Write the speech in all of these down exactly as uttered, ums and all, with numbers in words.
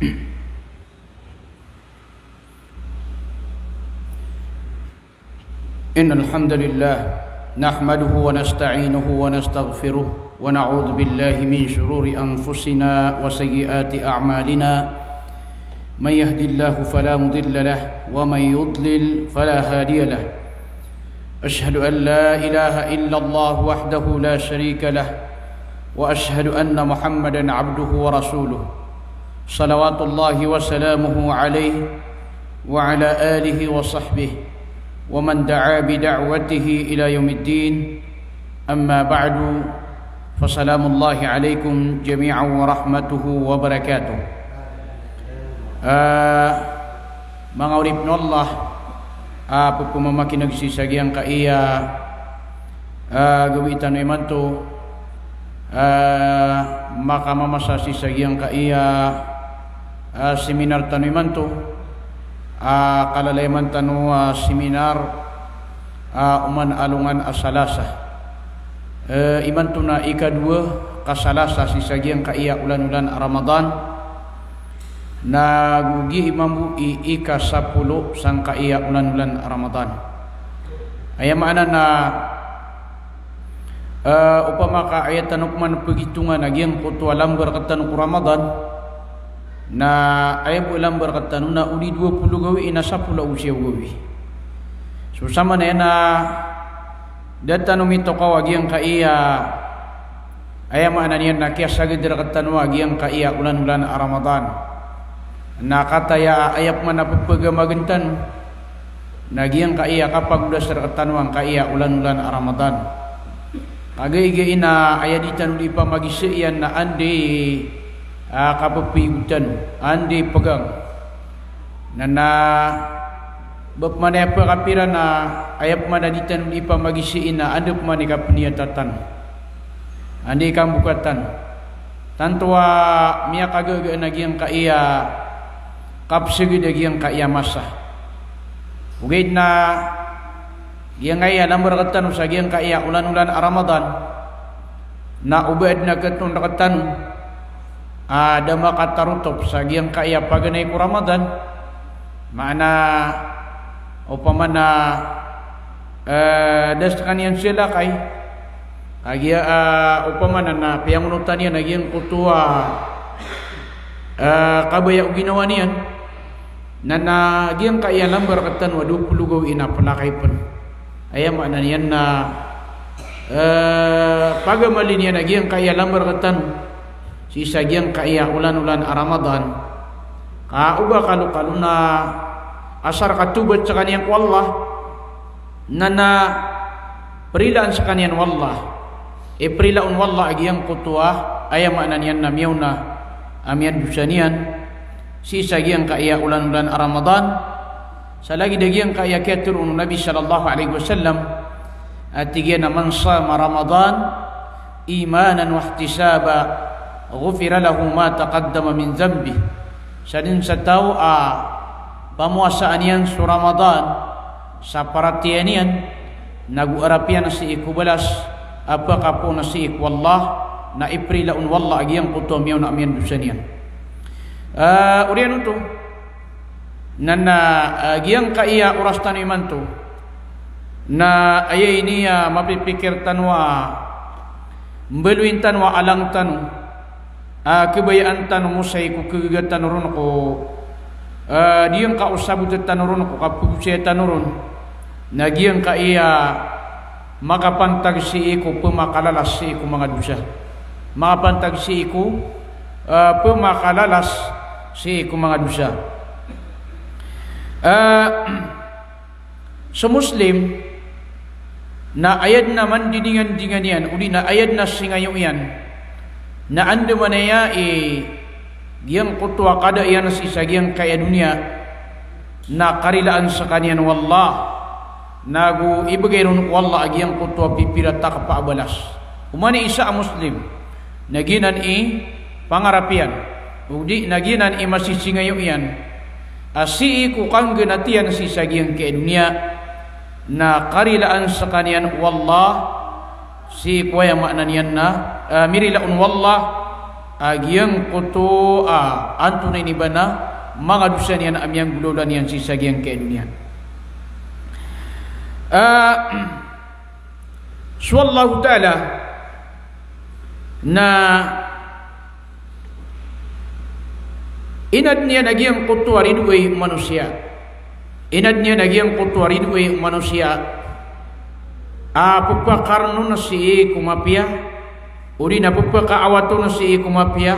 إن الحمد لله نحمده ونستعينه ونستغفره ونعوذ بالله من شرور أنفسنا وسيئات أعمالنا. من يهد الله فلا مضل له ومن يضلل فلا هادي له. أشهد أن لا إله إلا الله وحده لا شريك له، وأشهد أن محمدا عبده ورسوله، صلوات الله وسلامه عليه وعلى آله وصحبه ومن دعا بدعوته إلى يوم الدين. أما بعد، فسلام الله عليكم جميعا ورحمته وبركاته. Ah, manga oripn o Allah, ah, pphamakin'g sii sa giyangkaya, ah, gawii tano imanto, ah, makamamasa sii sa giyangkaya, ah, seminar tano imanto, ah, kalalayaman tano, ah, seminar, ah, oman alongan a Salasa. Eh, imanto na ikadowa ka Salasa sii sa giyangkaya olan-olan a Ramadan. Na go gii mambo i ikasapolo sangkaya olan-olan a Ramadan. Aya maana na, eh, opama ka aya tano pman pgitongan a giyangkoto a lamber rktano ko Ramadan, na aya bo i lamber rktano na o di dowa polo gawii na sapolo ago siyaw gawii. So samanaya na da tano mitokaw a giyangkaya, aya maana niyan na kiyasagad rktano a giyangkaya olan-olan a Ramadan. Na kataya a aya pman a pphagamagan tano na giyangkaya kapagodas rktano angkaya olan-olan a Ramadan. Kagiya aya di tano di pamagiza iyan na anda i, ah, kapphaygodan, anda i pgang. Na, na ba pman aya pkapira na aya pman a di tano di pamagiza iyan na anda pman i kapniyata tano, anda i kamboka tano. Tanto a miyakagaga na giyangkaya kapsagad a giyangkaya masa. Ogaid na giyangkaya lamber rktano sa giyangkaya olan-olan a Ramadan, na o ba adn a kton rktano a da makatarotop sa giyangkaya paganay ko Ramadan. Maana, opama na, eh, da skaniyan salakay, kagiya, eh, opama na, na piyangonotan iyan a giyangkoto a, eh, kabaya o ginawa niyan, na, na giyangkaya lamber rktano a dowa polo gawii na plakay pn. Aya maana niyan na, eh, pagamalin iyan a giyangkaya lamber rktano sii sa giyangkaya olan-olan a Ramadan. Ka o ba kalokalo na asar ka tobat skaniyan ko Allah, na, na prilaan skaniyan o Allah. Iprila on o Allah a giyangkoto a, aya maana niyan na miyaona a miyandosa niyan sii sa giyangkaya olan-olan a Ramadan. Sa lagid a giyangkaya kiyatharoa on o Nabi sallallahu alaihi wasallam, a tig iyan a, "Man sama Ramadan imanan wahtisaban, ghufira lahu ma taqaddama min dhanbih." Sadn sa taw a pamowasaan iyan so Ramadan sa paratiyaya niyan, nago arap iyan sii ko balas a pkapoon sii ko Allah, na iprila on o Allah a giyangkoto a miyaona a miyandosa niyan. Ah, oriyan oto, na, na, ah, giyangkaya oras tano imanto, na aya ini a mapipikir tano a mbaloyin tano a alang tano, a kabayaan tano mo sii ko kagaga tano ron ko, ah, giyangka o sabot tano ron ko kapagosaya tano ron, na giyangkaya makapantag sii ko pmakalalas sii ko manga dosa. Makapantag sii ko, ah, pmakalalas sii ko manga dosa. Ah, so Muslim na aya dn a mandidingandingan iyan, odi na aya dn a singayo iyan, na andamanaya i giyangkoto a kada iyan sii sa giyangkaya doniya, na karilaan skaniyan o Allah, nago ibgay ron o Allah a giyangkoto a pipira takpa a balas. Oman i isa a Muslim na giyanan i pangarap iyan, odi na giyanan i masisingayo iyan, a sii ko kanggnat iyan sii sa giyangkaya doniya, na karilaan skaniyan o Allah, sii ko aya maana niyan na, ah, mirila on o Allah, a giyangkoto a antonaa ini ba na manga dosa niyan a miyanggolawla niyan sii sa giyangkai a doniya. Ah, so Allahu Ta'ala na inadn iyan a giyangkoto a ridoay o manosiya. Inadn iyan a giyangkoto a ridoay o manosiya a pphakaroon on sii ko mapiya, odi na pphakaawat on sii ko mapiya,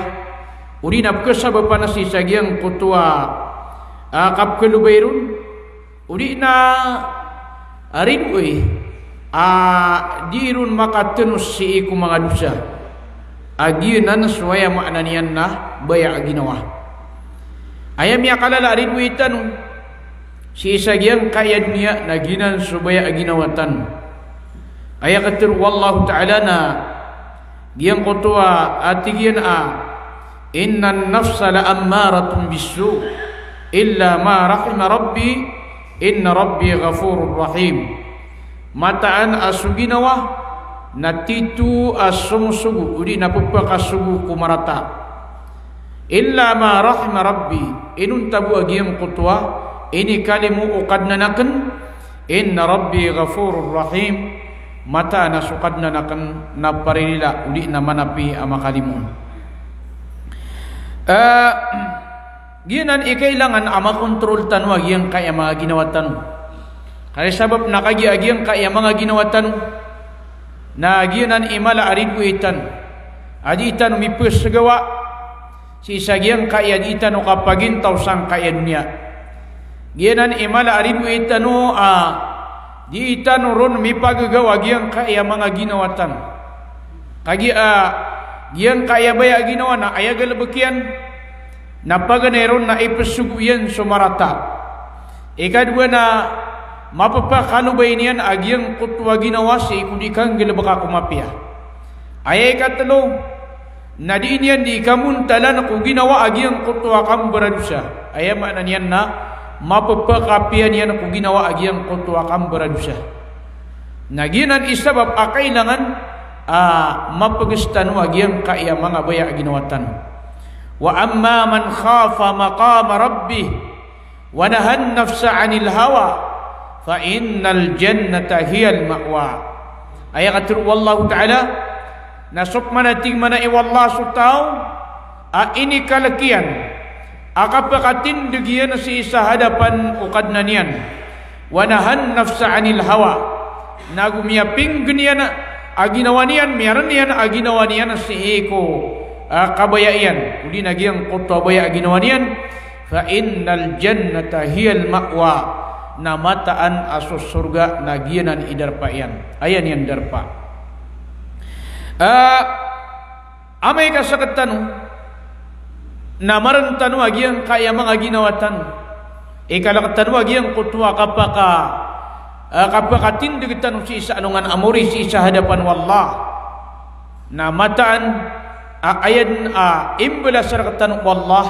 odi na pkhasabapan sii sa giyangkoto a, a kapkhalobay ron, odi na ridoay a di ron makatnos sii ko manga dosa. A giyanan so aya maana niyan na baya a ginawa. Aya miyakalala a ridoay tano sii sa giyangkai a doniya na giyanan so baya a ginawa tano. Aya katharo o Allahu Ta'ala na giyangkoto a, a tig iyan a, "Innan nafsa la ammaratun bissu, illa ma rahima Rabbi, inna Rabbi ghafurur rahim." Mataan a so ginawa na tito a somosogo, odi na pphakasogo ko marata. Illa ma rahima Rabbi, inonta bo a giyangkoto a inikalimo o Kadnan akn, inna Rabbi ghafurur rahim, mataan a so Kadnan akn na paririla odi na manapi a makalimo. Ah, giyanan i kailangan a makontrol tano a giyangkai a manga ginawa tano. Kay sabap na kagiya a giyangkai a manga ginawa tano na giyanan i mala a ridoay tano a di tano mipsgawa sii sa giyangkai a di tano kapagintaw sangkai a doniya. Giyanan i mala a ridoay tano a di tano ron mipagagaw a giyangkai a manga ginawa tano. Kagiya a giyangkai a baya a ginawa na aya galbk iyan na paganay ron na ipsogo iyan so marata. Ikadowa na mapphakhalobay niyan a giyangkoto a ginawa sii ko di kanggalbka ko mapiya. Aya ikatlo na di niyan di kamontalan ko ginawa a giyangkoto a kambaradosa. Aya maana niyan na mapphakapiya niyan ko ginawa a giyangkoto a kambaradosa. Na giyanan i sabap a kailangan a mapgs tano a giyangkai a manga baya a ginawa tano. Wa amma man khafa maqama rabbih wa nahan nafsa anil hawa, fa innal jannata hiyal ma'wa. Aya katharo o Allahu Ta'ala, na so pman a tig mambo o Allah so taw a inikalk iyan a kapakatindg iyan sii sa hadapan o Kadnan iyan. Wa nahan nafsa anil hawa. Na go miyapinggn iyan a ginawa niyan, miyarn iyan a ginawa niyan sii ko, ah, kabaya iyan, odi na giyangkoto a baya a ginawa niyan, fa innal jannata hiyal ma'wa. Na mataan a so sorga na giyanan i darpa iyan. Aya niyan darpa. Ah, Amay ka sktano na marn tano a giyangkai a manga ginawa tano, ikalk tano a giyangkoto a kapaka, a kapakatindg tano sii sa alongan a mori sii sa hadapan o Allah. Na mataan a aya dn a imbalas rktano o Allah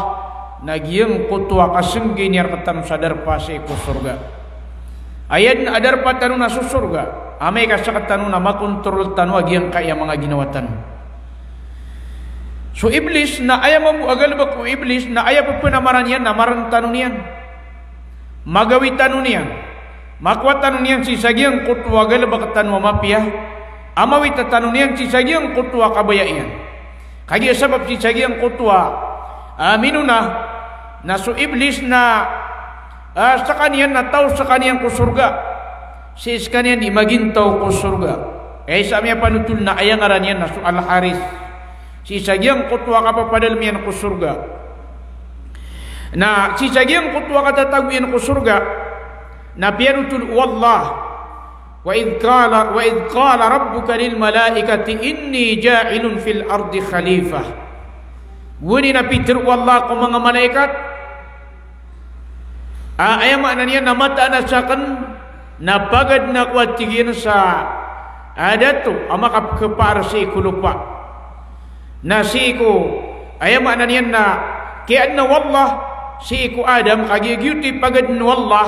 na giyangkoto a kasnggay niyan rktano sa darpa sii ko sorga. Aya dn a darpa tano na so sorga, amay ka sktano na makontrol tano a giyangkai a manga ginawa tano. So Iblis na aya mambo a galbk o Iblis na aya pphanamaran iyan na marn tano niyan. Magawi tano niyan. Makowa tano niyan sii sa giyangkoto a galbk tano a mapiya. A mawita tano niyan sii sa giyangkoto a kabaya iyan. Kagiya sabap sii sa giyangkoto a, ah, minona na so Iblis na, ah, skaniyan na taw skaniyan ko sorga. Sii skaniyan di magintaw ko sorga. Aya isa a miyapanotol na aya ngaran iyan na so Al-Haris. Sii sa giyangkoto a kapapadalm iyan ko sorga. Na sii sa giyangkoto a katatago iyan ko sorga na piyanotol o Allah. Wa idh qala, wa idh qala rabbuka lil malaikati inni ja'ilun fil ardi khalifah. Gowani na pitharo o Allah ko manga malaikat, a, aya maana niyan na mataan a sakn na pagadn ako a tig iyan sa, a, dato a makapkhapaar sii ko lopa. Na sii ko, aya maana niyan na kiyaadna o Allah sii ko Adam, kagiya giyoto i pagadn o Allah,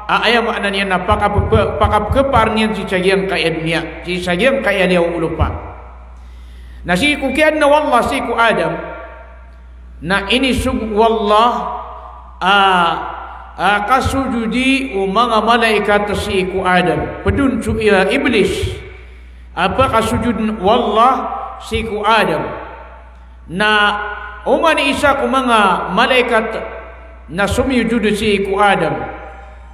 a, aya maana niyan na pakap-, pakapkhapaar iyan sii sa giyangkai a doniya, sii sa giyangkai a liyawaw o lopa. Na sii ko kiyaadna o Allah sii ko Adam, Na inisogo o Allah a, a kasojodi o manga malaikat sii ko Adam. Ped on so, a, Iblis a pekasojod o Allah sii ko Adam. Na oman i isa ko manga malaikat na somiyojod sii ko Adam,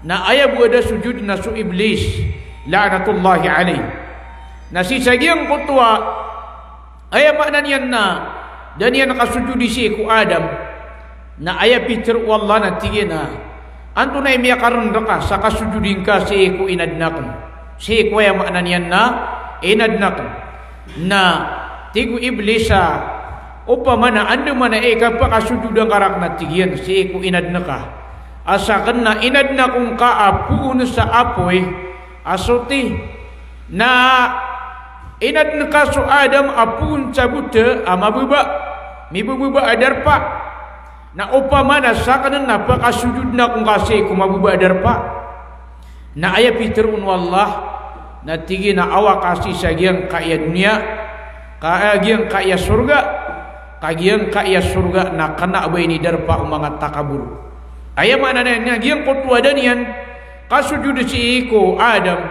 na aya bo a da sojod na so Iblis, la'natullahi alayh. Na sii sa giyangkoto a, aya maana niyan na da niyan kasojodi sii ko Adam, na aya pitharo o Allah na tig iyan a, antonaa i miyakarend reka sa kasojodi ngka sii ko inaden aken, sii ko, aya maana niyan na, inaden aken. Na tig o Iblis a, opama na andamanaya i kapakasojodan ka raken, a tig iyan, sii ko inaden ka, a saken na inaden ako ngka a poon sa apoy a soti, na inaden ka so Adam a poon sa bota a mababa, mibababa a darpa. Na opama na saken na pakasojodan ako ngka sii ko mababa a darpa, na aya pitharo on o Allah na tig iyan a, awa ka sii sa giyangkaya doniya, ka, a, giyangkaya sorga, ka giyangkaya sorga na kena ba ini darpa o manga takabor. Aya maana niyan na giyangkoto a da niyan kasojod sii ko Adam,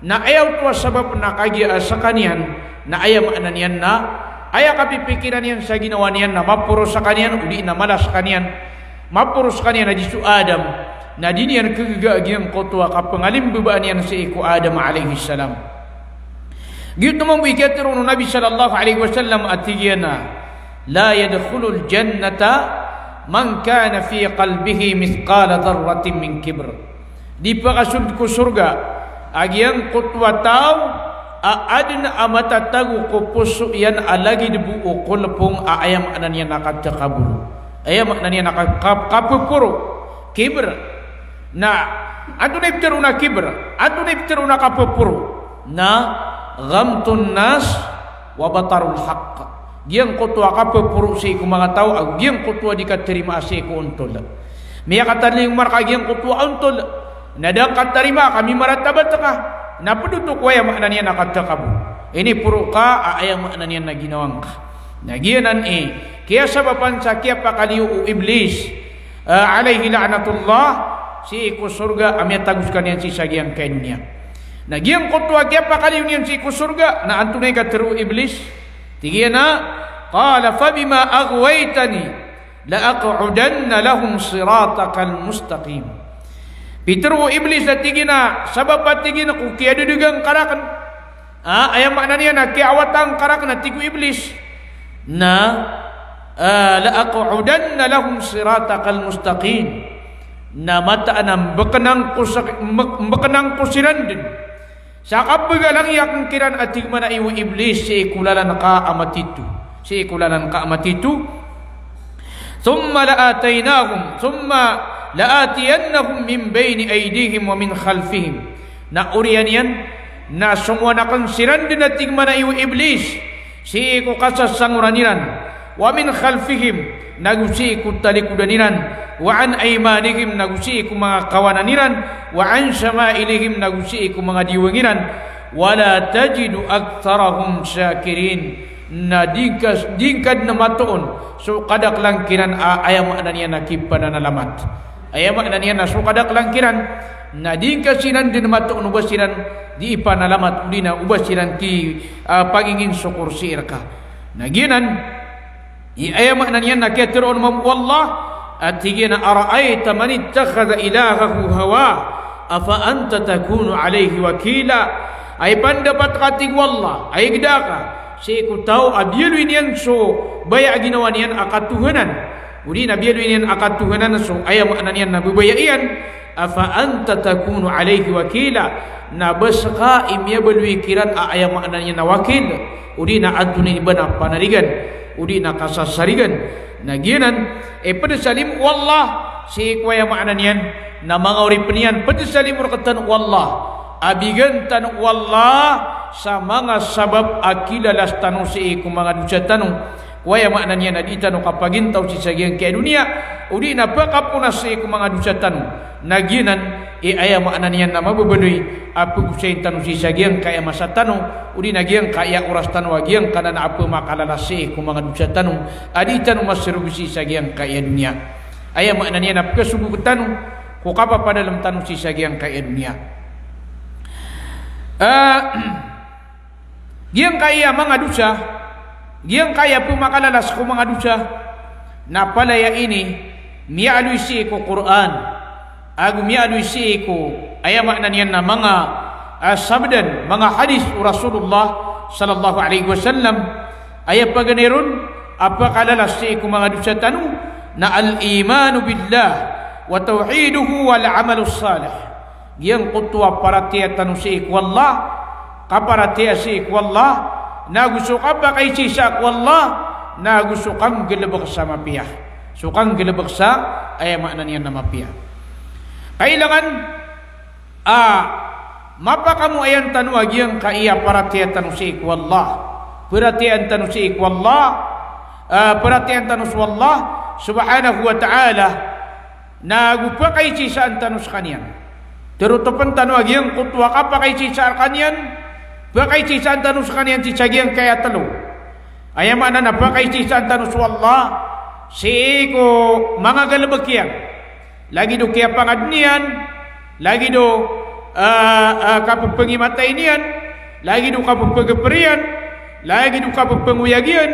na aya oto a sabap na kagiya a sekaniyan, na aya maana niyan na aya kapipikiran iyan sa ginawa niyan na maporo sekaniyan, odi na mala sekaniyan, maporo sekaniyan a di so Adam, na di niyan kegaga giyangkoto a kapengalimbabaan iyan sii ko Adam alayhis salam. Giyoto mambo i kiyatharo o Nabi sallallahu alayhi wasallam a tig iyan a, la yadkhulul jannata man kana fi qalbihi mithqala dharratin min kibr. Di pakasold ko sorga a giyangkoto a taw a aden a matatago ko poso iyan a lagid bo o kolpong a, aya maana niyan na katakabor. Aya maana niyan na ka-, ka-, kapeporo. Kibr. Na antonaa i pitharo on a kibr? Antonaa i pitharo on a kapeporo? Na ghamtun nas wa batarul haqq. Giyangkoto a kapeporo sii ko manga taw, ago giyangkoto a di katarima sii ko ontol. Miyakatalingoma reka giyangkoto a ontol, na da ngka tarima ka mimaratabat ka, na ped oto ko, aya maana niyan na katakabor. Iniporo ka a, aya maana niyan na ginawa ngka. Na giyanan i kiyasabapan sa kiyapakaliyo o Iblis, a, alayhi la'natullah, sii ko sorga a miyatago sekaniyan sii sa giyangkaya doniya. Na giyangkoto a kiyapakaliyo niyan sii ko sorga, na antonaa i katharo o Iblis? Tig iyan a, qala fabima aghwaytani la aq'udanna lahum siratakal mustaqim. Pitharo o Iblis a tig iyan a, sabap a tig iyan ko kiyadedegang ka raken, a, aya maana niyan na kiyaawatan ka raken, a tig o Iblis, na, a, la aq'udanna lahum siratakal mustaqim. Na mataan a mbekenan ko sa-, mbe-, mbekenan ko siran den sa kapagalang iyan kiran, a tig mambo o Iblis, sii ko lalan ka a matito. Sii ko lalan ka a matito. Thumma la'ataynahum, thumma la'atiyannahum min bayni aydihim wa min khalfihim. Na oriyan iyan na songowan aken siran den, a tig mambo o Iblis, sii ko kasasangoran iran, wa min khalfihim, nago sii ko talikodan iran, wa an aymanihim, nago sii ko manga kawanan iran, wa an shama'ilihim, nago sii ko manga diwang iran, wa la tajidu aktharahum shakirin. Na di ngka, di ngka den matoon so kadaklan kiran a, aya maana niyan na kipananalamat. Aya maana niyan na so kadaklan kiran na di ngka siran den matoon o ba siran di ipanalamat, odi na o ba siran ki, a, panginginsokor sii reka. Na giyanan i aya maana niyan na kiyatharo on mambo o Allah, a tig iyan a, ara'ayta man ittakhadha ilahahu hawah, afa anta takunu alayhi wakila. Ay pandapat ka, tig o Allah, ay geda ka sii ko taw a biyaloy niyan so baya a ginawa niyan a katohanan, odi na biyaloy niyan a katohanan so, aya maana niyan na, bebaya iyan. Afa anta takunu alayhi wakila. Na ba seka i miyabaloy kiran a, aya maana niyan na, wakil, odi na antonaa i ba na panarigan, odi na kasasarigan. Na giyanan i ped sa limo o Allah sii ko, aya maana niyan na, manga oripen iyan, ped sa limo rektano o Allah a bigan tano o Allah sa manga sabap a kilalas tano sii ko manga dosa tano. Ko, aya maana niyan na, di tano kapagintaw sii sa giyangkaya doniya, odi na pekaponas sii ko manga dosa tano. Na giyanan I aya maana niyan na mababaloy a pagosayin tano sii sa giyangkaya masa tano, odi na giyangkaya oras tano a giyangkanan a pemakalala sii ko manga dosa tano, a di tano maserog sii sa giyangkaya doniya. Aya maana niyan na pekasogo tano ko kapapadalem tano sii sa giyangkaya doniya. Ah, Giyangkaya manga dosa, giyangkaya pemakalala sii ko manga dosa, na palaya ini miyaaloy sii ko Qur'an, ago miyaaloy sii ko, aya maana niyan na manga, ah, sabdan, manga hadis o Rasulullah sallallahu alaihi wasallam, aya paganay ron a pakalala sii ko manga dosa tano, na al-imanu billah, wa tawhiduhu, wal amalus salih. Giyangkoto a paratiyaya tano sii ko Allah, kaparatiyaya sii ko Allah, nago so kapakaisaisa ko Allah, nago so kanggalebek sa mapiya. So kanggalebek sa, aya maana niyan na mapiya. Kailangan a mapakamoayan tano a giyangkaya paratiyaya tano sii ko Allah. Paratiyayaan tano sii ko Allah, a, paratiyayaan tano so Allah subhanahu wa ta'ala. Nago pakaisaisaan tano sekaniyan. Terotopen tano a giyangkoto a kapakaisaisa rekaniyan, pakaisaisaan tano sekaniyan sii sa giyangkaya telo. Aya maana na pakaisaisaan tano so Allah sii ko manga galebek iyan. Lagid o kiyapangadn iyan, lagid o, ah, ah, kapepengimatayn iyan, lagid o kapepegeper iyan, lagid o kapepengoyag iyan,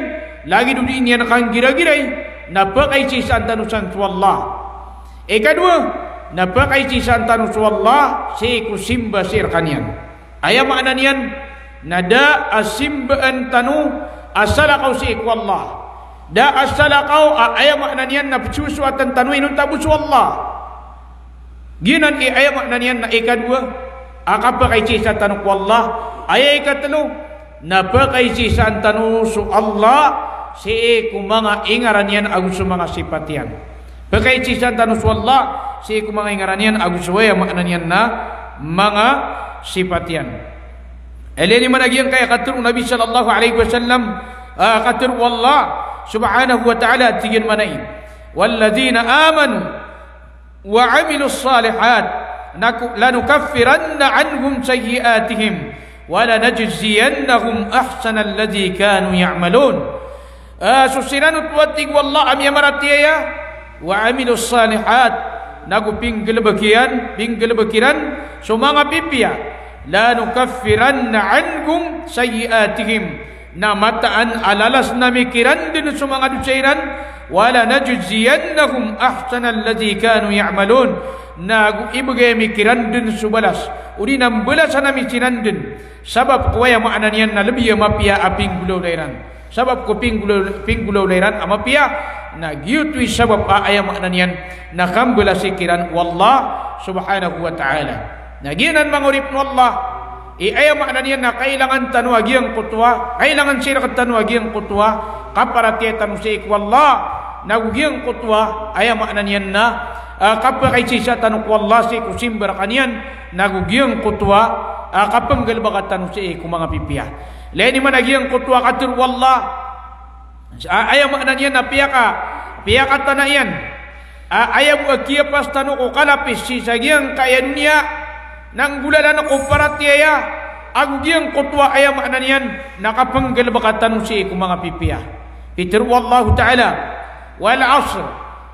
lagid o di niyan kanggiragiray, na pakaisaisaan tano san so Allah. Ikadowa, na pakaisaisaan tano so Allah sii ko simba sii rekaniyan. Aya maana niyan na da a simbaan tano a salakaw sii ko Allah. Da a salakaw a aya maana niyan na pesosoatan tano inonta bo so Allah. Giyanan i aya maana niyan na ikadowa a kapakaisaisa tano ko Allah. Aya ikatelo, na pakaisaisaan tano so Allah sii ko manga ingaran iyan ago so manga sipat iyan. Pakaisaisaan tano so Allah sii ko manga ingaran iyan ago so aya maana niyan na manga sipat iyan. Ilaya niyo man a giyangkaya katharo o Nabi sallallahu alaihi wasallam, ah, katharo o Allah subhanahu wa ta'ala, tig iyan man a, "Walladhina amanu wa amilus salihat, naku-, lanukaffiranna anhum sayyi'atihim, wa lanajziyannahum ahsanalladhi kanu ya'malun." Ah, so siran oto a tig o Allah a miyamaratiyaya, wa amilus salihat, nago pinggalebek iyan, pinggalebek iran so manga pipiya, lanukaffiranna anhum sayyi'atihim, na mataan a lalasn ami kiran den so manga dosa iran, wa lanajziyannahum ahsanalladhi kanu ya'malun, nago ibegay ami kiran den so balas, odi na mbalasan ami siran den sabap ko aya maana niyan na lebi a mapiya a pinggolawla iran. Sabap ko pinggolaw-, pinggolawla iran a mapiya, na giyoto i sabap a aya maana niyan na kambalasi kiran o Allah subhanahu wa ta'ala. Na giyanan manga oripen o Allah, i aya maana niyan na kailangan tano a giyangkoto a, kailangan sii rektano a giyangkoto a kaparatiyaya tano sii ko Allah, nago giyangkoto a, aya maana niyan na, ah, kapakaisaisa tano ko Allah sii ko simba rekaniyan, nago giyangkoto a, ah, kapenggalebeka tano sii ko manga pipiya. Ilaya niyo man a giyangkoto a katharo o Allah, a-, aya maana niyan na piyaka-, piyakatana iyan a, aya bo a kiyapas tano ko kalapis sii sa giyangkaya doniya, na nggolalan ko paratiyaya, ago giyangkoto a aya maana niyan na kapenggalebeka tano sii ko manga pipiya. Pitharo o Allahu ta'ala, "Wal asr,"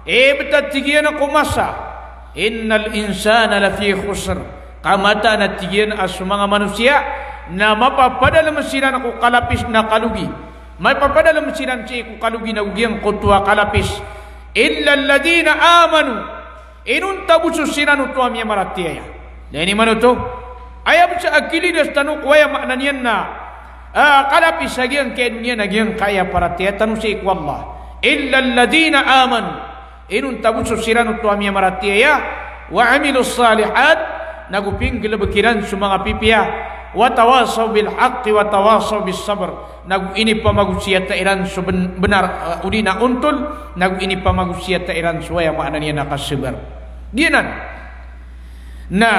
ibet a tig iyan ko masa, "innal insana lafi khusr," ka mataan a tig iyan a so manga manosiya na mapapadalem siran ko kalapis na kalogi. Mapapadalem siran sii ko kalogi nago giyangkoto a kalapis. Illa alladhina amanu. Inonta bo so siran oto a miyamaratiyaya. Ilaya niyo man oto. Aya bo sa a kilidas tano ko aya maana niyan na, ah, kalapis a giyangkaya doniya na giyangkaya paratiyaya tano sii ko Allah. Illa alladhina amanu. Inonta bo so siran oto a miyamaratiyaya, wa amilus salihat, nago pinggalebek iran so manga pipiya, wa tawasaw bil haqqi wa tawasaw bis sabr, nago inipamagosiyata iran so ben-, benar, eh, odi na ontol, nago inipamagosiyata iran so aya maana niyan na kasabar. Giyanan. Na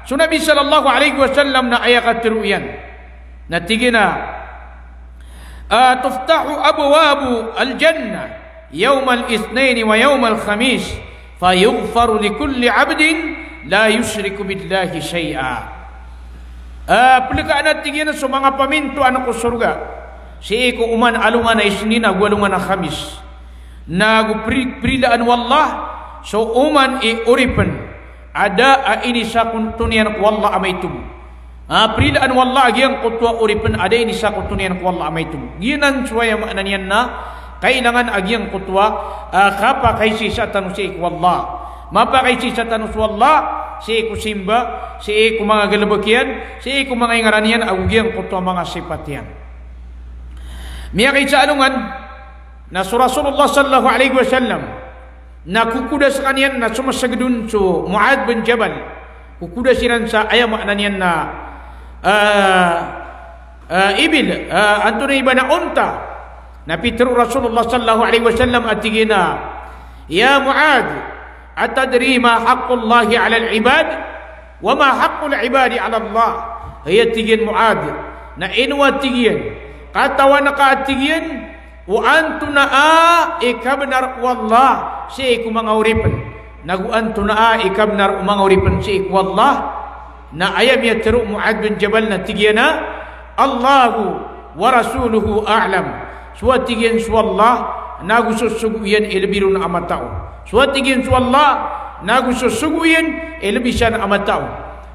so Nabi sallallahu alaihi wasallam na aya katharo iyan na tig iyan a, ah, "Tuftahu abwabul jannah yawmal ithnayn wa yawmal khamis, fayughfaru likulli abdin la yushriku billahi shay'a. Ah, pelekaan a tig iyan so manga pamintoan ko sorga sii ko oman a alongan a Isnin ago alongan a Khamis. Na go pri-, prilaan o Allah so oman i oripen a da a inisakoto niyan ko Allah a maito bo. Ah, prilaan o Allah a giyangkoto a oripen a da a inisakoto niyan ko Allah a maito bo. Giyanan so aya maana niyan na kailangan a giyangkoto a, ah, kapakaisisa tano sii ko Allah. Mapakaisisa tano so Allah sii ko simba, sii ko manga galebek iyan, sii ko manga ingaran iyan, ago giyangkoto a manga sipat iyan. Miyakaisa a alongan na so Rasulullah sallallahu alaihi wasallam na kokoda sekaniyan na somasaged on so Muadh bin Jabal. Kokoda siran sa aya maana niyan na, ah, ah, ibil, ah, antonaa i ba na onta. Na pitero o Rasulullah sallallahu alaihi wasallam a tig iyan a, "Ya Muadh, atadri ma haqqullahi alal ibad? Wa ma haqqul ibadi ala Allah?" Hay, a tig iyan, Muadh, na ino, a tig iyan, katawan ka, a tig iyan, o antonaa i kabenar o Allah sii ko manga oripen, nago antonaa i kabenar o manga oripen sii ko Allah? Na aya miyatero o Muadh bin Jabal na tig iyan a, "Allahu wa rasuluhu a'lam." So, a tig iyan, so Allah nago so sogo iyan i lebi ron a matao. So, a tig iyan, so Allah nago so sogo iyan i lebi san a matao.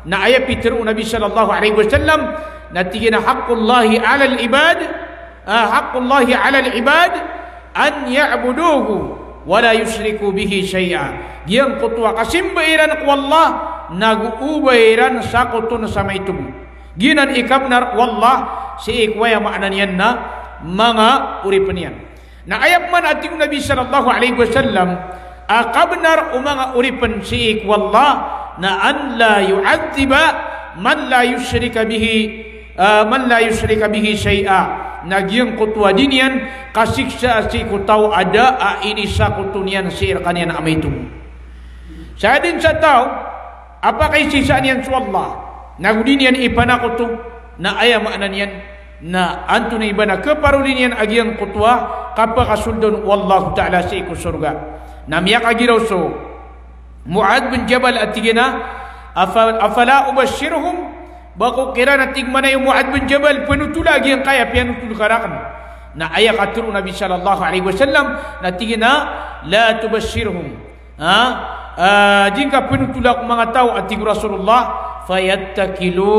Na aya pitero o Nabi sallallahu alaihi wasallam na tig iyan a, "Haqqullahi alal ibad, ah, haqqullahi alal ibad an ya'buduhu wa la yushriku bihi shay'a." Giyangkoto a kasimba iran ko Allah nago oba iran sakoton sa maito bo. Giyanan i kabenar o Allah sii ko aya maana niyan na manga oripen iyan. Na aya pman a tig o Nabi sallallahu alaihi wasallam a kabenar o manga oripen sii ko Allah na an la yu'adhdhiba man la yushrika bihi, ah, man la yushrika bihi shay'a. Na giyangkoto a di niyan kasiksa sii ko taw a da a inisakoto niyan sii rekaniyan a maito bo. Sa den sa taw a pakaisisaan iyan so Allah nago di niyan ipanakoto, na aya maana niyan na antonaa i ba na keparoli niyan a giyangkoto a kapakasold on o Allahu Ta'ala sii ko sorga. Na miyakagiraw so Muadh bin Jabal a tig iyan a, "Afa-, afala ubashshiruhum?" Ba ko kiran, a tig mambo, o Muadh bin Jabal, penotola a giyangkaya piyanotol ka raken? Na aya katero o Nabi sallallahu alaihi wasallam na tig iyan a, "La tubashshirhum." Ha? Ah, di ngka penotola ko manga taw, a tig o Rasulullah, "fayattakilu,"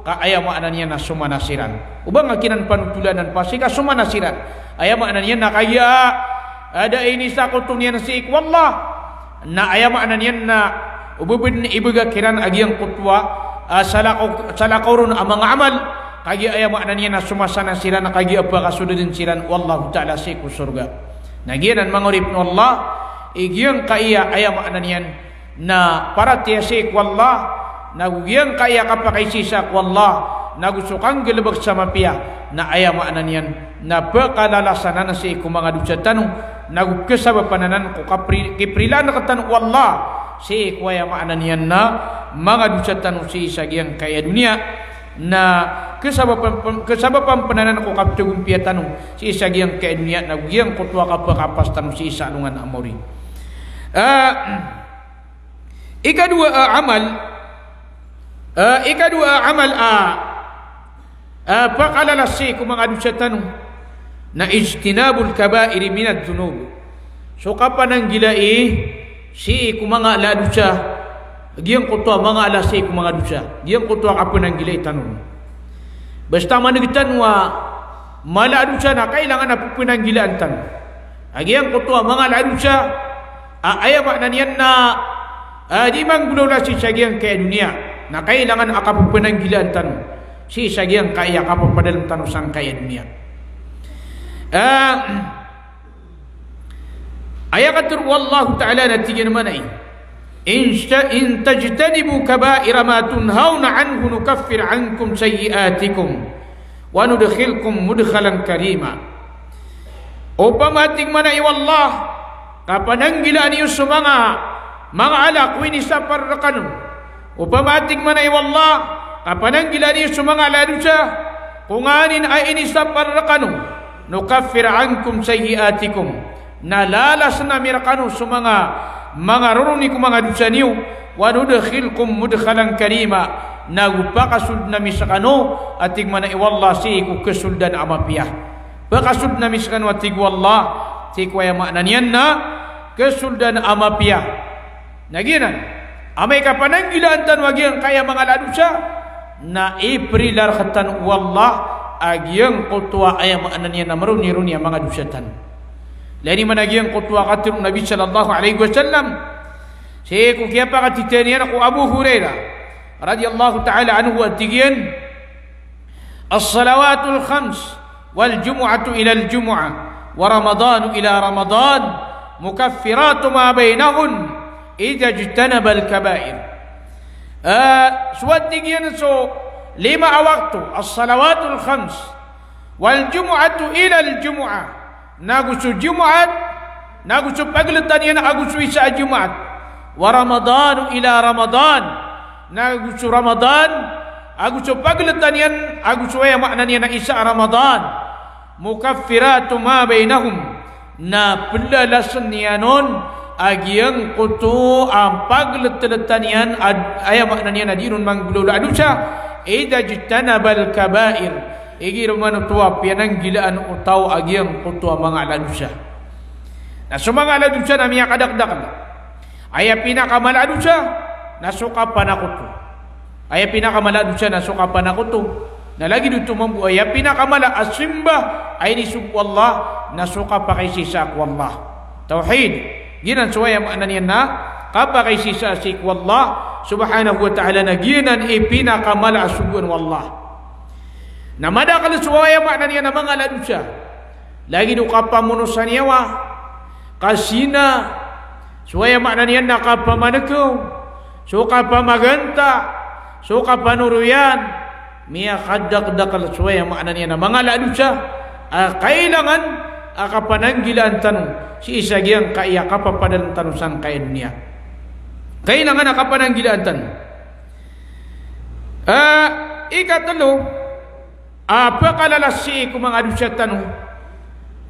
ka aya maana niyan na somana siran. Oba nga kiran panotola anan, pasi ka somana siran. Aya maana niyan na kagiya a da a inisakoto niyan sii ko Allah, na aya maana niyan na oba ben ibaga kiran a giyangkoto a, ah, salakaw, salakaw ron a manga amal, kagiya aya maana niyan na somasana siran, kagiya a pakasold den siran o Allahu Ta'ala sii ko sorga. Na giyanan manga oripen o Allah i giyangkaya, aya maana niyan na paratiyaya sii ko Allah, nago giyangkaya kapakaisisa ko Allah, nago so kanggalebek sa mapiya, na aya maana niyan na pekalalasan anan sii ko manga dosa tano, nago kesabapan anan ko kapri-, kiprilaan rektano o Allah sii ko, aya maana niyan na manga dosa tano sii sa giyangkaya doniya. Na kesabapan, kesabapan pen anan ko kapetagompiya tano sii sa giyangkaya doniya, nago giyangkoto a kapakapas tano sii sa alongan a maori. Ah, ikadowa a amal, ah, ikadowa a amal a, ah, pakalalas sii ko manga dosa tano na ijtinabul kaba'iri minadh dhunub. So kapananggilai sii ko manga ala a dosa, giyangkoto a manga ala sii ko manga dosa, giyangkoto a kapananggilai tano. Basta maneg tano a mala a dosa na kailangan a pepananggilaan tano. A giyangkoto a manga ala a dosa a aya maana niyan na, ah, di manggolawla sii sa giyangkaya doniya, na kailangan a kapepananggilaan tano sii sa giyangkaya kapapadalem tano sangkaya doniya. Ah, aya katero o Allahu Ta'ala na tig iyan mambo, "In sha-, in tajtanibu kaba'ira ma tunhawna anhu nukaffir ankum sayyi'atikum wa nudkhilkum mudkhalan karima." Opama, tig mambo o Allah, kapananggilaan iyo so manga, manga ala ko inisapar rekano. Opama, tig mambo o Allah, kapananggilaan iyo so manga ala a dosa, ko nganin a inisapar rekano, nukaffir ankum sayyi'atikum, na lalasen ami rekano so manga, manga roroni ko manga dosa niyo, Wa nudkhilkum mudkhalan karima. Nago pakasoldn ami skano, a tig mambo o Allah, sii ko kasoldan a mapiya. Pakasoldn ami skano, a tig o Allah, sii ko aya maana niyan na kasoldan a mapiya. Na giyanan, amay ka pananggilaan tano a giyangkaya manga ala a dosa, na iprila rktano o Allah a giyangkoto a aya maana niyan na maronironi a manga dosa tano. Lagid man a giyangkoto a katharo o Nabi sallallahu alaihi wasallam, sii ko kiyapakatitaya niyan ko Abu Hurairah radhiyallahu ta'ala anhu a tig iyan, "As-salawatul khams wal jumu'atu ilal jumu'ah wa ramadanu ila ramadan mukaffiratu ma bainahun idha ijtanabal kabair." Eh, so, a tig iyan, so lima a wakto, as-salawatul khams, wal jumu'atu ilal jumu'ah, nago so Jumaat, nago so pagltan iyan ago so isa a Jumaat, wa ramadanu ila ramadan, nago so Ramadan ago so pagltan iyan ago so aya maana niyan na isa a Ramadan, mukaffiratu ma bainahum, na plalasn iyan on a giyangkoto a pagltltan iyan a, aya maana niyan na di ron manggolawla a dosa, idha ijtanabal kabair, igira man oto a piyananggilaan o taw a giyangkoto a manga ala a dosa. Na so manga ala a dosa na miyakadakdakl. Aya pinakamala a dosa na so kapanakoto. Aya pinakamala a dosa na so kapanakoto. Na lagid oto mambo, aya pinakamala a simba a inisogo o Allah na so kapakaisaisaa ko Allah. Tawhid. Giyanan so aya maana niyan na kapakaisaisaa sii ko Allah subhanahu wa ta'ala, na giyanan i pinakamala a sogoan o Allah. Na madakl so aya maana niyan na manga ala a dosa. Lagid o kapamono sa niyawa, kazina, so aya maana niyan na kapamankaw, so kapamaganta, so kapanoroyan, miyakadakdakl so aya maana niyan na manga ala a dosa a kailangan a kapananggilaan tano sii sa giyangkaya kapapadalm tano sangkaya doniya. Kailangan a kapananggilaan tano. Ah, ikatlo a pkhalala sii ko manga dosa tano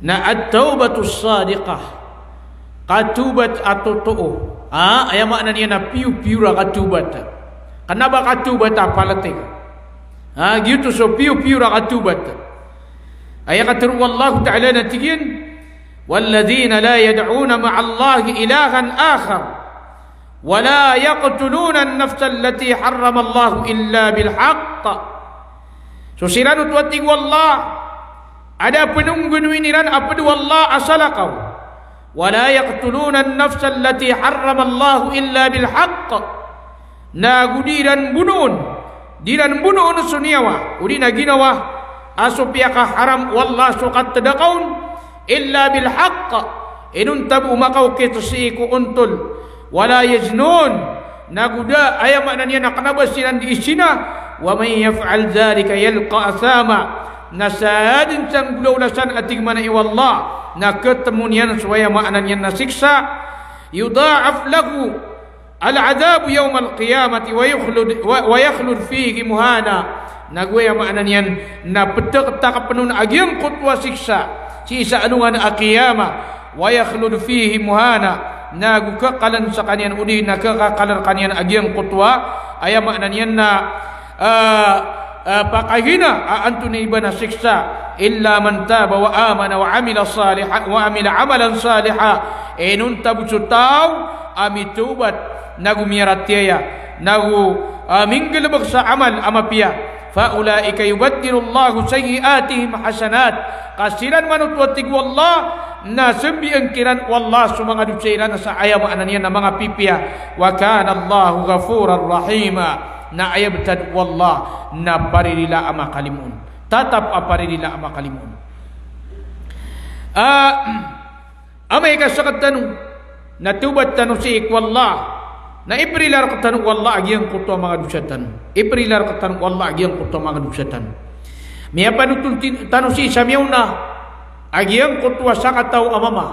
na at-tawbatus sadiqah. Katawbat a totoo. Ah, aya maana niyan na piyopiyor a katawbat. Kna ba katawbat a palatig. Ah, giyoto so piyopiyor a katawbat. Aya katharo o Allah Ta'ala na tig iyan, "Walladhina la yad'una ma'allahi ilahan akhar." "Wa la yaqtuluna an-nafsa allati harrama Allahu illa bil haqq." So siran oto, a tig o Allah, a da pnonggonowin iran a pd o Allah a salakaw. "Wa la yaqtuluna an-nafsa allati harrama Allahu illa bil haqq." Na go di iran bonoon, di iran bonoon so niyawa, odi na ginawa, a so piyakaharam o Allah so katdakawn, illa bil haqq, inonta bo makaokit sii ko ontol. Wa la yaznun, na go da, aya maana niyan na kna ba siran dii zina. Wa man yaf'al dhalika yalqa athama, na sadn sa nggolawla san, a tig mambo o Allah, na ktmo niyan so aya maana niyan na siksa. Yudha'af lahu al-'adhabu yawmal qiyamati wa yukhlud, wa, wa yakhlud fihi muhana. Na go aya maana niyan na pdakdakpn on a giyangkoto a siksa sii sa alongan a qiyamah. Wa yakhlud fihi muhana. Na go khakaln skaniyan odi na khakakal rkaniyan a giyangkoto a, aya maana niyan na, ah, ah, pakahina a antonaa i ba na siksa. Illa man taba wa amana wa amila saliha, wa amila amalan saliha. Inonta bo so taw a mitawbat, na go miyaratiyaya, na go, ah, minggalbk sa amal a mapiya. Fa ulaika yubaddilu Allahu sayyi'atihim hasanat. Ka siran mambo oto, a tig o Allah, na sambian kiran o Allah so manga dosa iran sa aya maana niyan na manga pipiya. Wa kana Allahu ghafuran rahima. Na aya btad o Allah na paririla a makalimoon. Tatap a paririla a makalimoon. Ah, amay ka sktano na tawbat tano sii ko Allah, na iprila rktano o Allah a giyangkoto a manga dosa tano. Iprila rktano o Allah a giyangkoto a manga dosa tano. Miyapanothol ti-, tano sii sa miyaona a giyangkoto a sakataw a mama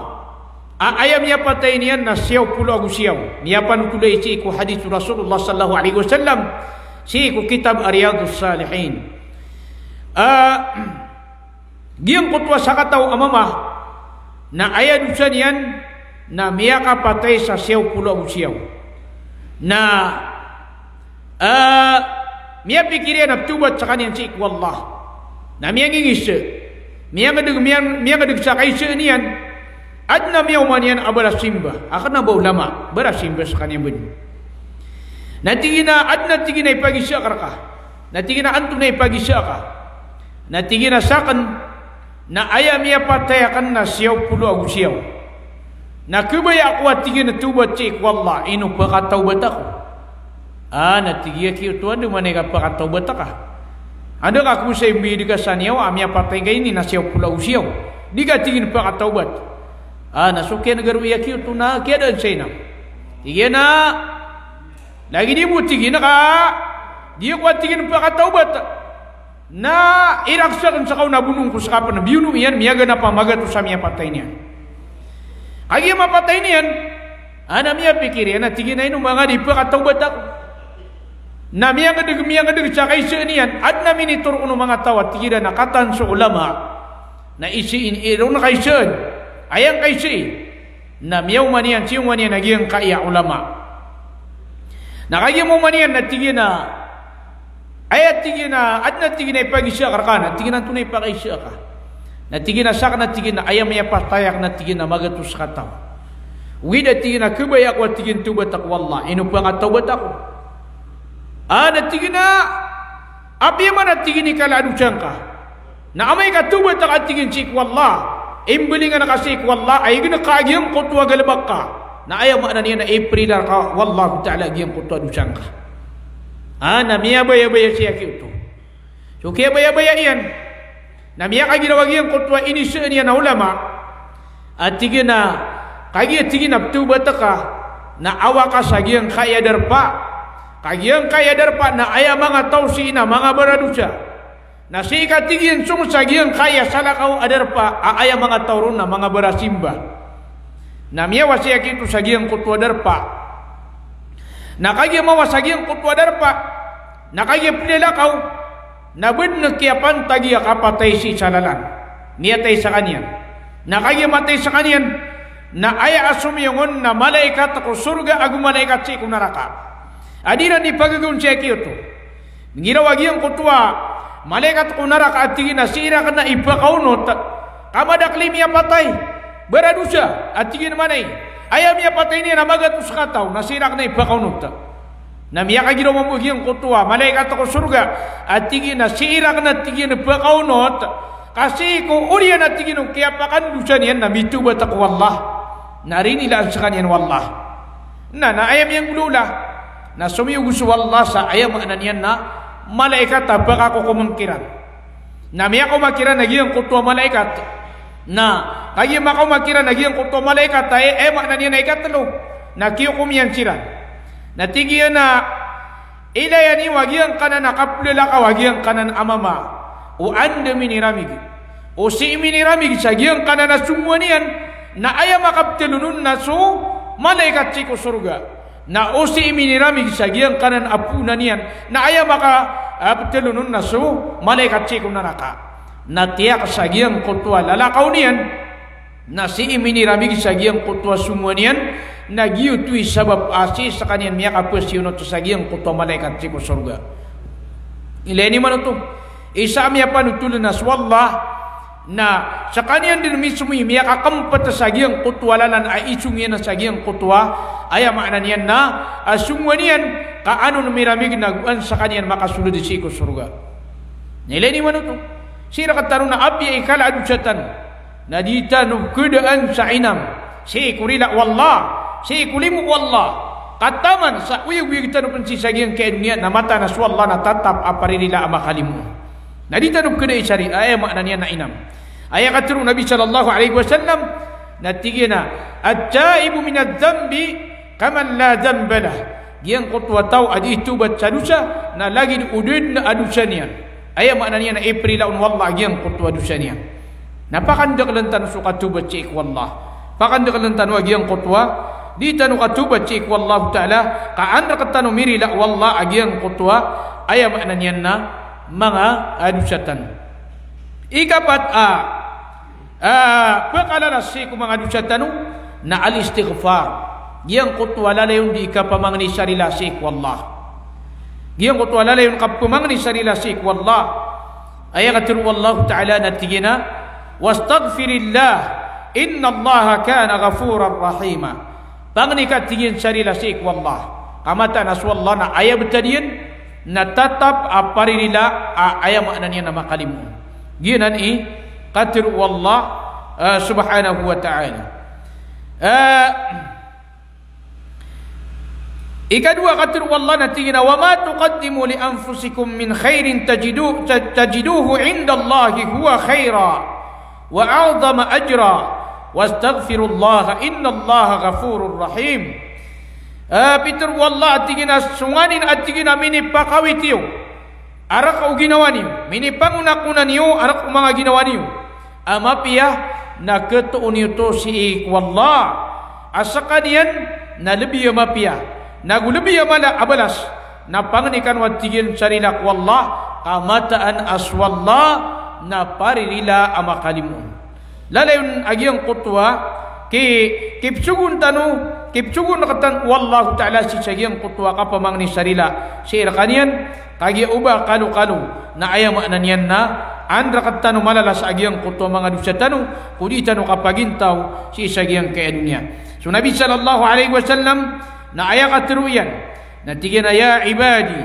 a aya miyapatay niyan na siyaw polo ago siyaw. Miyapanothol aya sii ko hadith o Rasulullah sallallahu alaihi wasallam, sii ko kitab a Riyadus Salihin. Ah, giyangkoto a sakataw a mama na aya dosa niyan na miyakapatay sa siyaw polo ago siyaw. Na, ah, miyapikir iyan a ptawbat skaniyan sii ko Allah. Na miyangingisa, miyangdg, miyang-, miyangdg sa kaisa niyan. Adn a miyaoma niyan a barasimba. A kna ba ulama, barasimba skaniyan bn. Na tig iyan a adn a tig iyan a ipagisa ka rka. Na tig iyan a antonaa i pagisa ka? Na tig iyan a sakn na aya miyapatay akn na siyaw polo ago siyaw. Na kabaya ako a tig iyan a tawbat sii ko Allah, ino pakatawbat ako? Ah, na tig iyan a giyoto, andamanaya i kapakatawbat ka? Anda ka ko sa imbiyad ka sa niyawa a miyapatay ka ini na siyaw polo ago siyaw? Di ka tig iyan pakatawbat. Ah, na so kiyan'g a roo iyan a giyoto na kiyadaan sa inam. Tig iyan a lagid i bo tig iyan ka, di ako a tig iyan pakatawbat. Na irak sakn sa kaon a bonoon ko ska pn, biyono iyan, miyaganap a magatos a miyapatay niyan. Kagiya mapatay niyan, a na miyapikir iyan a tig iyan a ino manga di pakatawbat ako. Na miyangdg, miyangdg sa kaisa niyan, adn a minitoro o manga taw a tig iran a kataan so ulama. Na isii niron kaisa, aya ngkaisai. Na miyaoma niyan, siyaoma niyan a giyangkaya ulama. Na kagiya maoma niyan na tig iyan a, aya tig iyan a, adn a tig iyan a ipagisa ka rka, na tig iyan a antonaa i pagisa ka? Na tig iyan a sakn a tig iyan a aya miyapatay akn a tig iyan a magatos ka taw. Ogaid a tig iyan a kabaya ako a tig iyan tawbat ako o Allah, ino pakatawbat ako? Ah, na tig iyan a apiya man a tig iyan i kala a dosa ngka. Na amay ka tawbat ka a tig iyan sii ko Allah, imbalingan ka sii ko Allah, a ign ka a giyangkoto a galbk ka. Na aya maana niyan na iprila rka o Allah Ta'ala a giyangkoto a dosa ngka. Ah, na miyabayabaya siya giyoto. So kiyabayabaya iyan, na miyakagiraw a giyangkoto a inisa niyan a ulama. A tig iyan a, kagiya tig iyan a ptawbat ka, na awa ka sa giyangkaya darpa. Ka giyangkaya darpa na aya manga taw sii na manga baradosa. Na sii ka tig iyan song sa giyangkaya salakaw a darpa, a aya manga taw ron na manga barasimba. Na miyawa siya giyoto sa giyangkoto a darpa. Na kagiya mawa sa giyangkoto a darpa, na kagiya plalakaw, na badn a kiyapantagi a kapatay sii sa lalan. Miyatay skaniyan. Na kagiya matay skaniyan, na aya a somiyong on na malaikat ko sorga ago malaikat sii ko naraka. A di ran ipagagaw on siya giyoto. Mingiraw a giyangkoto a malaikat ko naraka a tig iyan a sii rakn a ipakaonot. Ka madakl i miyapatay, baradosa, a tig iyan a manay. Aya miyapatay niyan a magatos ka taw, na sii rakn a ipakaonot. Na miyakagiraw mambo giyangkoto a malaikat ko sorga a tig iyan a sii rakn a tig iyan a pakaonot, ka sii ko oriyan a tig iyan o kiyapakandosa niyan na mitawbat ako o Allah. Na rinilaan skaniyan o Allah. Na, na aya miyanggolawla na somiyogo so Allah sa aya maana niyan na malaikat a pakakokomn kiran. Na miyakaoma kiran a giyangkoto a malaikat. Na kagiya makaoma kiran a giyangkoto a malaikat a, aya maana niyan na ikatlo, na kiyokom iyan siran. Na tig iyan a, ilaya niyo a giyangkanan a kaplalakaw a giyangkanan a mama o anda miniramig, o sii miniramig sa giyangkanan a songowan iyan, na aya makaptlo on na so malaikat sii ko sorga. Na o sii miniramig sa giyangkanan a poonan iyan, na aya maka, ah, ptlo on na so malaikat sii ko naraka. Na tiyak sa giyangkoto a lalakaw niyan, na sii miniramig sa giyangkoto a songowan iyan, na giyoto i sabap a sii skaniyan miyakapasiyonot sa giyangkoto a malaikat sii ko sorga. Ilaya niyo man oto. Isa a miyapanothol na so Allah, na skaniyan dn mismo i miyakakmpt sa giyangkoto a lalan a isong iyan sa giyangkoto a, aya maana niyan na, a songowan iyan, ka an on miramig na go an skaniyan makasold sii ko sorga. Na ilaya niyo man oto. Sii rktano na apiya i kala a dosa tano, na di tano pkdaan sa inam, sii ko rila o Allah, sii ko limo o Allah, ka taman sa oyagoyag tano pn sii sa giyangkaya doniya na mataan a so Allah na tatap a paririla a makalimo. Na di tano pkdai sa ri, aya maana niyan na inam. Aya katharo o Nabi sallallahu alaihi wasallam, na tig iyan a, "At-taibu minadh-dhanbi kaman la dhanba lah." Giyangkoto a taw a dii tawbat sa dosa, na lagid o da dn a dosa niyan. Aya maana niyan na iprila on o Allah a giyangkoto a dosa niyan. Na pakandaklan tano so katawbat sii ko Allah. Pakandaklan tano a giyangkoto a di tano katawbat sii ko Allah Ta'ala, ka an rktano mirila o Allah a giyangkoto a, aya maana niyan na manga, ah, dosa tano. Ikapat a, ah, pkalalas sii ko manga dosa tano na al-istighfar. Giyangkoto a lalayon di kapamangni sa rila sii ko Allah. Giyangkoto a lalayon kapamangni sa rila sii ko Allah. Aya katharo o Allah Ta'ala na tig iyan a, "Wastaghfirillah, innallaha kana ghafuran rahima." Pangni ka tig iyan sa rila sii ko Allah. Ka mataan a so Allah na aya btad iyan na tatap a paririla a aya maana niyan na makalimoon. Giyanan i katharo o Allah, eh, subhanahu wa ta'ala. Eh, Ikadowa, katharo o Allah na tig iyan a, "Wa ma tuqaddimu li anfusikum min khairin tajidu-, ta-, tajiduhu indallahi huwa khaira wa a'zama ajra, wastaghfirullaha innallaha ghafurur rahim." Eh, pitharo o Allah a tig iyan a, so nganin a tig iyan a minipakawit iyo a rk o ginawa niyo, minipangonakona niyo a rk o manga ginawa niyo a mapiya, na khatoon iyo oto sii ko Allah a skaniyan na lbi a mapiya, nago lbi a mala a balas, na pangni kano a tig iyan sa rila ko Allah, ka mataan a so Allah na paririla a makalimoon. Lalayon a giyangkoto a ki-, kipsogoon tano, kipsogoon rktano o Allah Ta'ala sii sa giyangkoto a kapamangni sa rila sii rkaniyan, kagiya o ba kalokalo na aya maana niyan na an rktano malalas a giyangkoto a manga dosa tano, ko di tano kapagintaw sii sa giyangkai a doniya. So Nabi sallallahu alaihi wasallam na aya katharo iyan na tig iyan a, "Ya ibadi,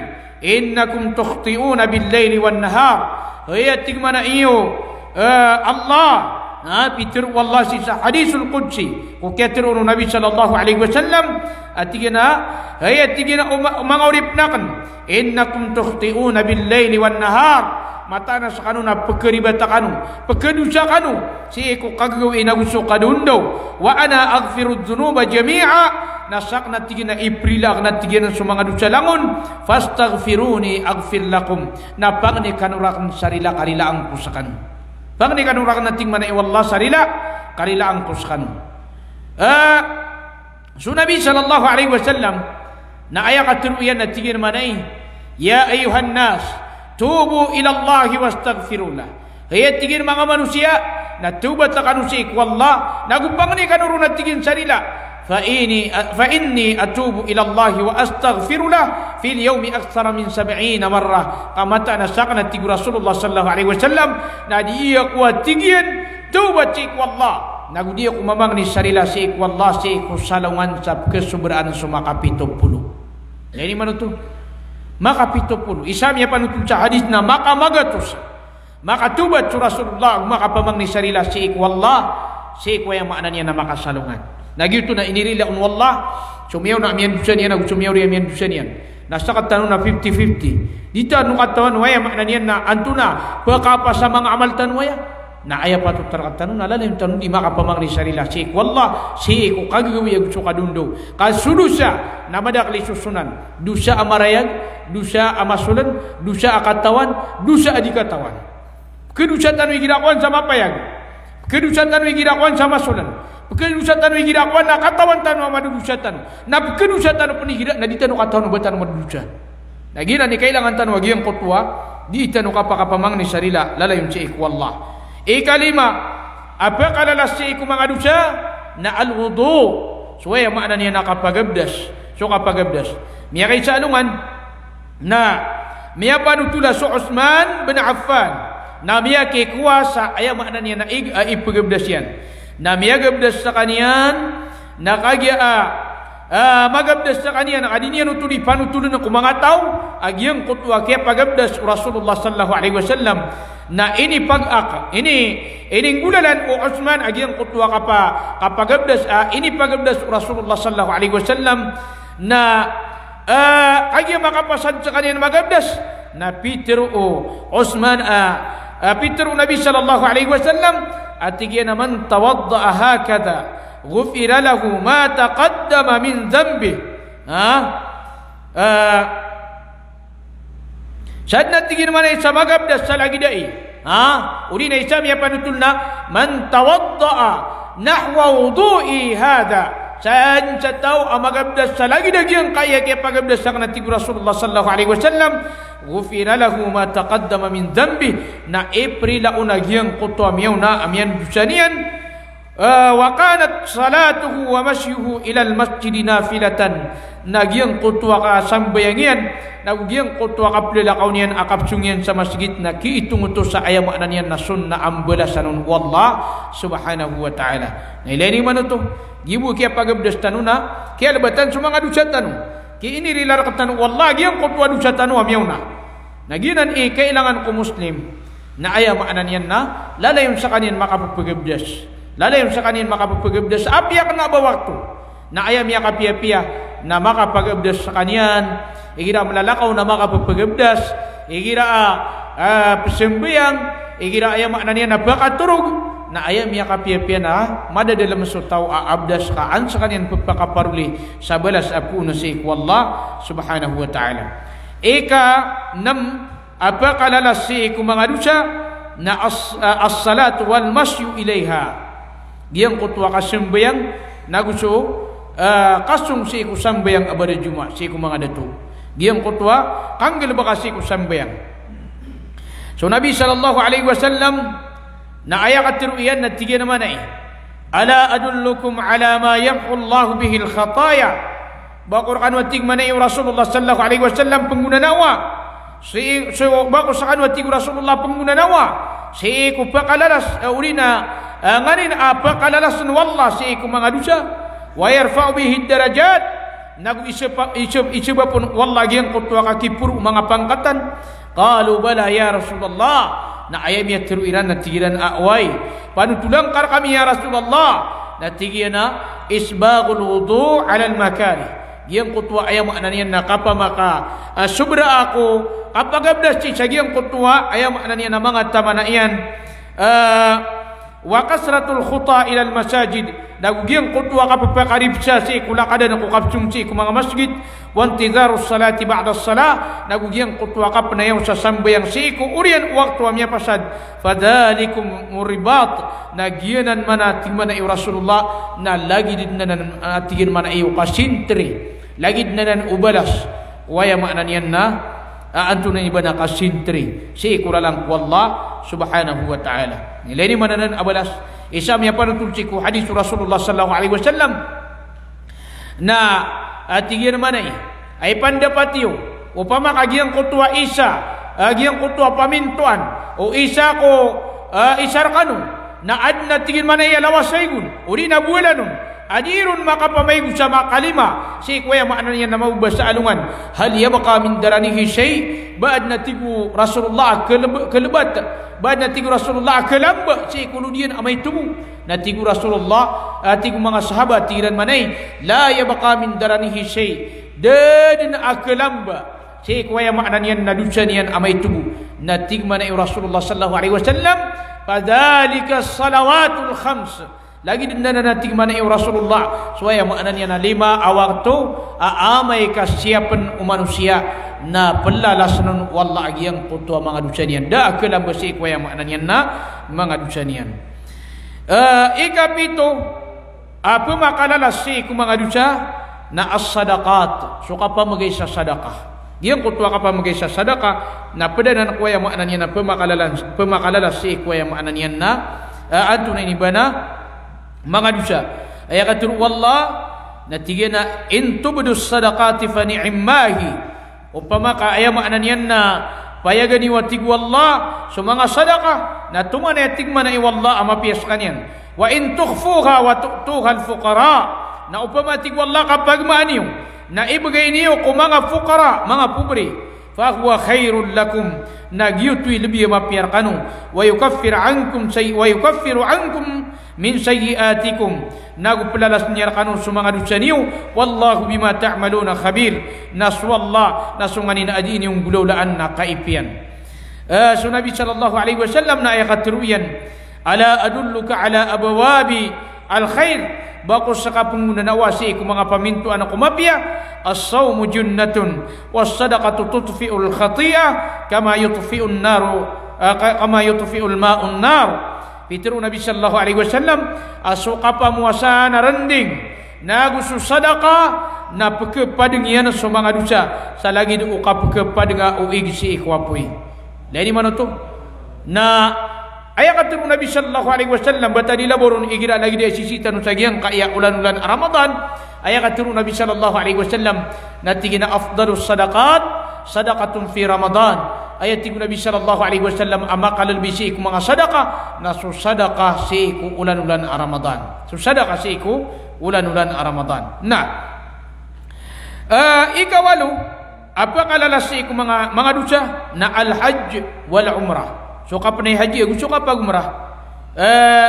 innakum tukhti'una bil laili wan nahar." Hay a tig man a iyo, eh, Allah, na pitharo o Allah sii sa hadithul qudsi ko kiyatharo o Nabi sallallahu alaihi wasallam a tig iyan a, hay a tig iyan a o ma-, o manga oripn akn, "Innakum tukhti'una bil laili wan nahar." Mataan a skano na pkharibata kano, pkhadosa kano sii ko kagagawii nago so kadondaw. "Wa ana aghfirudh dhunuba jami'a." Na sakn a tig iyan a iprila akn a tig iyan so manga dosa langon. "Fastaghfiruni aghfir lakum." Na pangni kano rakn sa rila ka rilaan ko skano. Pangni kano rakn a tig man a iyo Allah sa rila ka rilaan ko skano. Eh, so Nabi sallallahu alaihi wasallam na aya katharo iyan na tig iyan man a, "Ya ayyuhan nas, tubu ilallahi wastaghfirullah." Hay a tig iyan manga manosiya, na tawbat kano sii ko Allah, nago pangni kano ron a tig iyan sa rila. "Fa inni, fa inni atubu ilallahi wa astaghfirullah fil yawmi akthara min sab'ina marrah." Ka mataan a sakn a tig o Rasulullah sallallahu alaihi wasallam na di ako a tig iyan tawbat sii ko Allah, nago di ako mamangni sa rila sii ko Allah sii ko salongan sa pkhasobraan so makapito polo. Aya ini man oto, makapito polo. Isa a miyapanothol sa hadith na makamagatos, makatawbat so Rasulullah, makapamangni sa rila sii ko Allah, sii ko aya maana niyan na makasalongan. Na giyoto na inirila on o Allah so miyaona a miyandosa niyan ago so miyawri a miyandosa niyan. Na sktano na fifty fifty. Di tano katawan o aya maana niyan na antonaa pkapasa manga amal tano aya. Na aya patot a rktano na lalayon tano di makapamangni sa rila sii ko Allah sii ko kagagawii ago so kadondaw. Ka so dosa na madakl i sosonan. Dosa a marayag, dosa a masolan, dosa a katawan, dosa a di katawan. Pkhadosa tano igira kowan sa mapayag. Pkhadosa tano igira kowan sa masolan. Pkhadosa tano igira kowan a katawan tano a madodosa tano. Na pkhadosa tano pn igira na di tano katawan o ba tano madodosa. Na giyanan i kailangan tano a giyangkoto a di tano kapakapamangni sa rila, lalayon sii ko Allah. Ikalima a pkalalas sii ko manga dosa na al-wudu. So aya maana niyan na kapagabdas. So kapagabdas. Miyakaisa a alongan na miyapanothol a so Uthman bin Affan na miyakikowa sa aya maana niyan na ig-, a ipgabdas iyan. Na miyagabdas skaniyan, na kagiya a, a, magabdas skaniyan, na ka di niyan oto di panotholn ko manga taw a giyangkoto a kiyapagabdas o Rasulullah sallallahu alaihi wasallam. Na inipag-ak-, ini, ininggolalan o Uthman a giyangkoto a kapa-, kapagabdas, a, inipagabdas o Rasulullah sallallahu alaihi wasallam. Na, eh, kagiya makapasad skaniyan magabdas, na pitharo o Uthman, eh, eh, pitharo o Nabi sallallahu alaihi wasallam a tig iyan a, "Man tawadda'a hakadha, ghufira lahu ma taqaddama min dhanbih." Ha? Eh, Sadn a tig iyan man a isa magabdas sa lagid ai. Ha? Odi na isa miyapanothol na, "Man tawadda'a nahwa wudu'i hadha." Sadn sa taw a magabdas sa lagid a giyangkai a kiyapagabdas akn, a tig o Rasulullah sallallahu alaihi wasallam, "ghufira lahu ma taqaddama min dhanbih." Na iprila on a giyangkoto a miyaona a miyandosa niyan. Ah, wa kanat salatuhu wa mashyuhu ilal masjidi nafilatan. Na giyangkoto a kasambayang iyan, nago giyangkoto a kaplalakaw niyan a kapsong iyan sa masgit na kiitong oto sa aya maana niyan na sunnah a mbalasan on o Allah subhanahu wa ta'ala. Na ilay niyo man oto, giya bo kiyapagabdas tano na kiyalbatan so manga dosa tano. Kiinirila rktano o Allah giyangkoto a dosa tano a miyaona. Na giyanan i kailangan ko Muslim, na aya maana niyan na lalayon skaniyan makapagabdas. Lalayon skaniyan makapagabdas apiya kna ba wakto. Na aya miyakapiyapiya na makapagabdas skaniyan. Igira mlalakaw na makapagabdas. Igira a, ah, pzambayang. Igira aya maana niyan na pakatorog. Na aya miyakapiyapiya na madadalm so taw a abdas ka an skaniyan pphakaparoli sa balas a poon sii ko Allah subhanahu wa ta'ala. Ika nem a pakalalas sii ko manga dosa na as-, ah, as-salatu wal mashyu ilayha. Giyangkoto a kasambayang nago so, ah, kasong sii ko sambayang a barajumaah sii ko manga dato. Giyangkoto a kanggalbka sii ko sambayang. So Nabi sallallahu alaihi wasallam na aya katharo iyan na tig iyan a manay, "Ala adullukum ala ma yamhu Allahu bihil khataya?" Ba ko rkano a tig manay o Rasulullah sallallahu alaihi wasallam pnggonanawa. Sii, so, ba ko skano a tig o Rasulullah pnggonanawa. Sii ko pakalalas, eh, odi na, eh, nganin a pakalalas o Allah sii ko manga dosa. Wa yarfa'u bihid darajat. Nago isba, isba, isba pn o Allah giyangkoto a kakiporo o manga pangkatan. Qalu bala ya Rasulullah. Na aya miyatharo iran na tig iran a oway. Panotolan ka rkami ya Rasulullah. Na tig iyan a isbaghul wudu' alal makarih. Giyangkoto a aya maana niyan na kapamaka, ah, sobra ako kapagabdas sii sa giyangkoto a aya maana niyan na manga taman a iyan. Ah, wa kasratul khuta ilal masajid. Nago giyangkoto a kapphakaribsa sii ko lakadan ko kapsong sii ko manga masgit. Wa intidharus salati ba'das salah. Nago giyangkoto a kapnayaw sa sambayang sii ko oriyan o wakto a miyapasad. Fadhalikumur ribat. Na giyanan man a tig manay o Rasulullah na lagid dn anan a tig iyan manay o kasintri. Lagid dn anan o balas. Oway, aya maana niyan na, ah, antonaa i ba na kasintri sii ko lalan ko Allah subhanahu wa ta'ala. Ilay niyo man anan a balas. Isa a miyapanotol sii ko hadith o Rasulullah sallallahu alaihi wasallam na, ah, tig iyan manay a ipandapat iyo, opama ka giyangkoto a isa, ah, giyangkoto a pamintoan o isa ko, ah, isa rkano, na adn a tig iyan manay a lawas a igon, odi na bowalan on, a di ron makapamaygo sa makalima sii ko aya maana niyan na mababa sa alongan. Hal yabqa min daranihi shay'? Ba adn a tig o Rasulullah a kalb-, kalbat, ba adn a tig o Rasulullah a kalamba sii ko lod iyan a maito bo? Na tig o Rasulullah, a tig o manga sahaba, tig iran manay, la yabqa min daranihi shay'. Da dn a kalamba sii ko aya maana niyan na dosa niyan a maito bo. Na tig manay o Rasulullah sallallahu alaihi wasallam, fadhalikas salawatul khams. Lagid dn anan a tig manay o Rasulullah, so aya maana niyan na lima a wakto a amay ka siyapn o manosiya na plalasn on o Allah a giyangkoto a manga dosa niyan. Da a kalamba sii ko aya maana niyan na manga dosa niyan. Eh, ikapito a pmakalalas sii ko manga dosa na as-sadaqat, so kapamgay sa sadaqah. Giyangkoto a kapamgay sa sadaqah na pd anan ko aya maana niyan na pmakalalas, pmakalalas sii ko aya maana niyan na, eh, antonaa i ba na manga dosa. Aya katharo o Allah na tig iyan a, "In tubdus sadaqati fa ni'immahi." Opama ka aya maana niyan na payagan iyo a tig o Allah so manga sadaqah, na toman aya tig manay o Allah a mapiya skaniyan. "Wa in tukhfuha wa tu'tuhal fuqara." Na opama, tig o Allah, ka pagmaan iyo na ibgay niyo ko manga fuqara, manga pobre, "fa huwa khairul lakum." Na giyoto i lbi a mapiya rkano. "Wa yukaffir ankum say-, wa yukaffiru ankum min sayyi'atikum." Nago plalasn iyan rkano so manga dosa niyo. "Wallahu bima ta'maluna khabir." Na so Allah na so nganin a dii niyo nggolawlaan na kaipiyan. Eh, so Nabi sallallahu alaihi wasallam na aya katharo iyan, "Ala adulluka ala abwabil khair?" Ba ko ska pnggonanawa sii ko manga pamintoan ko mapiya? "As-sawmu junnatun, was-sadaqatu tutfi'ul khati'ah, kama yutfi'un naru, eh, ka-, kama yutfi'ul ma'un nar." Pitharo o Nabi sallallahu alaihi wasallam a so kapamowasa na rnding, nago so sadaqah na pkhapadng iyan so manga dosa sa lagid o kapkhapadnga o ig sii ko apoy. Ilay niyo man oto na Aya katharo o Nabi sallallahu alaihi wasallam, ba ta di labaw ron igira lagid a sisii tano sa giyangkaya olan-olan a Ramadan. Aya katharo o Nabi sallallahu alaihi wasallam, na tig iyan a afdalus sadaqat sadaqatun fi Ramadan. Aya tig o Nabi sallallahu alaihi wasallam a makalbi sii ko manga sadaqa, na so sadaqa sii ko olan-olan a Ramadan. So sadaqa sii ko olan-olan a Ramadan. Na, eh, ikawalo, a pkalalas sii ko manga, manga dosa na al-hajj wal umrah. So kapnay haji ago so kapagumrah. Eh,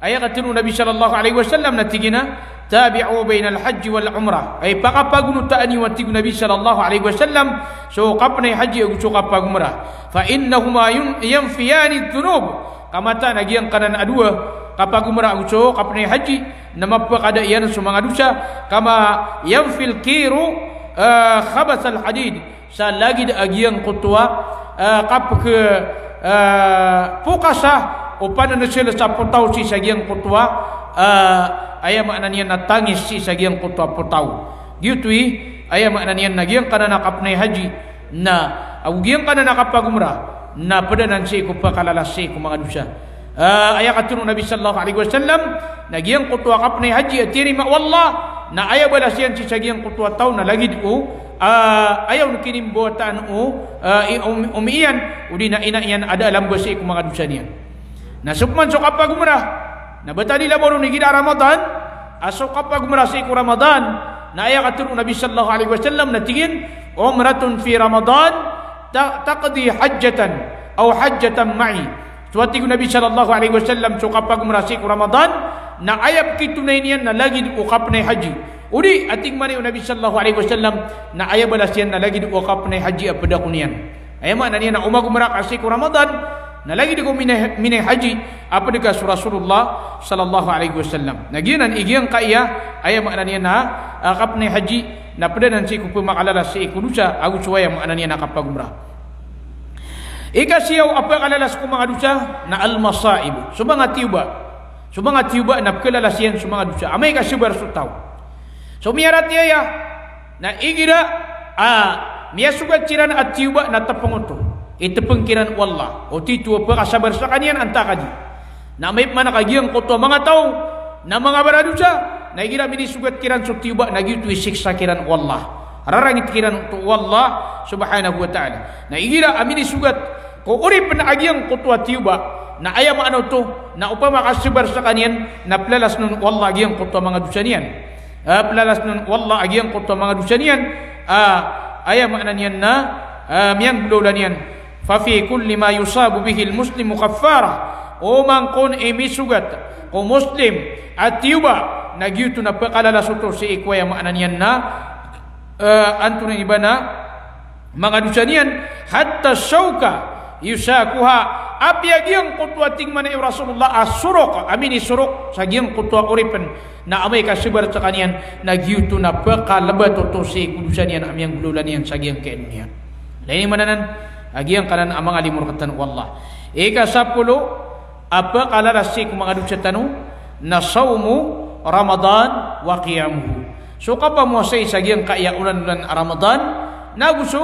aya katharo o Nabi sallallahu alaihi wasallam na tig iyan a, "Tabi'u bainal hajj wal umrah." Ay, pakapagonotaan iyo, a tig o Nabi sallallahu alaihi wasallam, so kapnay haji ago so kapagumrah. "Fa innahuma yun-, yanfiyani dhunub." Ka mataan a giyangkanan a dowa, kapagumrah ago so kapnay haji, na mapakada iyan so manga dosa, kama yanfil kiru, eh, khabathal hadid. Sa lagid a giyangkoto a, eh, kapk-, eh, pokasa o pananasel sa potaw sii sa giyangkoto a, eh, aya maana niyan na tangis sii sa giyangkoto a potaw. Giyoto i, aya maana niyan na giyangkanan a kapnay haji, na ago giyangkanan a kapagumrah, na pd anan sii ko pkalalas sii ko manga dosa. Ah, aya katharo o Nabi sallallahu alaihi wasallam, na giyangkoto a kapnay haji a tiyarima o Allah, na aya balas iyan sii sa giyangkoto a taw na lagid o, ah, aya on kinimbawataan o, ah, i-, om-, om iyan, odi na ina iyan a da a lamba sii ko manga dosa niyan. Na so pman so kapagumrah, na ba ta di labaw ron igira Ramadan, a so kapagumrah sii ko Ramadan, na aya katharo o Nabi sallallahu alaihi wasallam na tig iyan, "Umratun fi Ramadan ta-, taqdi hajjatan aw hajjatan ma'i." So a tig o Nabi sallallahu alaihi wasallam, so kapagumrah sii ko Ramadan, na aya pkitonay niyan na lagid o kapnay haji. Odi, a tig mambo o Nabi sallallahu alaihi wasallam, na aya balas iyan na lagid o kapnay haji a pd ako niyan. Aya maana niyan na o magumrah ka sii ko Ramadan, na lagid ko minay, minay haji a pd ka so Rasulullah sallallahu alaihi wasallam. Na giyanan i giyangkaya, aya maana niyan na, ah, kapnay haji, na pd anan sii ko pmakalalas sii ko dosa, ago so aya maana niyan na kapagumrah. Ikasiyaw a pkalalas ko manga dosa na al-masaib. So manga tiyoba. So manga tiyoba na pkalalas iyan so manga dosa. Amay ka sabar so taw. So miyaratiyaya na igira, ah, miyasogat siran a tiyoba na tpng oto. Itpng kiran o Allah. O tito a pkasabar skaniyan antaa ka di. Na amay pman ka giyangkoto a manga taw na manga baradosa, na igira minisogat kiran so tiyoba na giyoto i siksa kiran o Allah. Rarangit kiran oto o Allah subhanahu wa ta'ala. Na igira a minisogat ko oripn a giyangkoto a tiyoba, na aya maana oto, na opama ka sabar skaniyan, na plalasn on o Allah a giyangkoto a manga dosa niyan. Ah, plalasn on o Allah a giyangkoto a manga dosa niyan. Ah, aya maana niyan na, ah, miyanggolawla niyan. "Fa fi kulli ma yusabu bihil muslimu kaffarah." Oman kon i misogat ko Muslim a tiyoba, na giyoto na pkalalas oto sii ko aya maana niyan na, eh, antonaa i ba na manga dosa niyan, "hatta shawka yushakuha." Apiya giyangkoto a tig mambo o Rasulullah a sorok, a minisorok sa giyangkoto a oripn, na amay ka sabar skaniyan, na giyoto na pkalbat oto sii ko dosa niyan a miyanggolawla niyan sa giyangkai a doniya. Lagid man anan a giyangkanan a manga limo rktano o Allah. Ikasapolo a pkalalas sii ko manga dosa tano na sawmu Ramadan wa qiyamuhu. So kapamowasa i sa giyangkaya olan-olan a Ramadan, nago so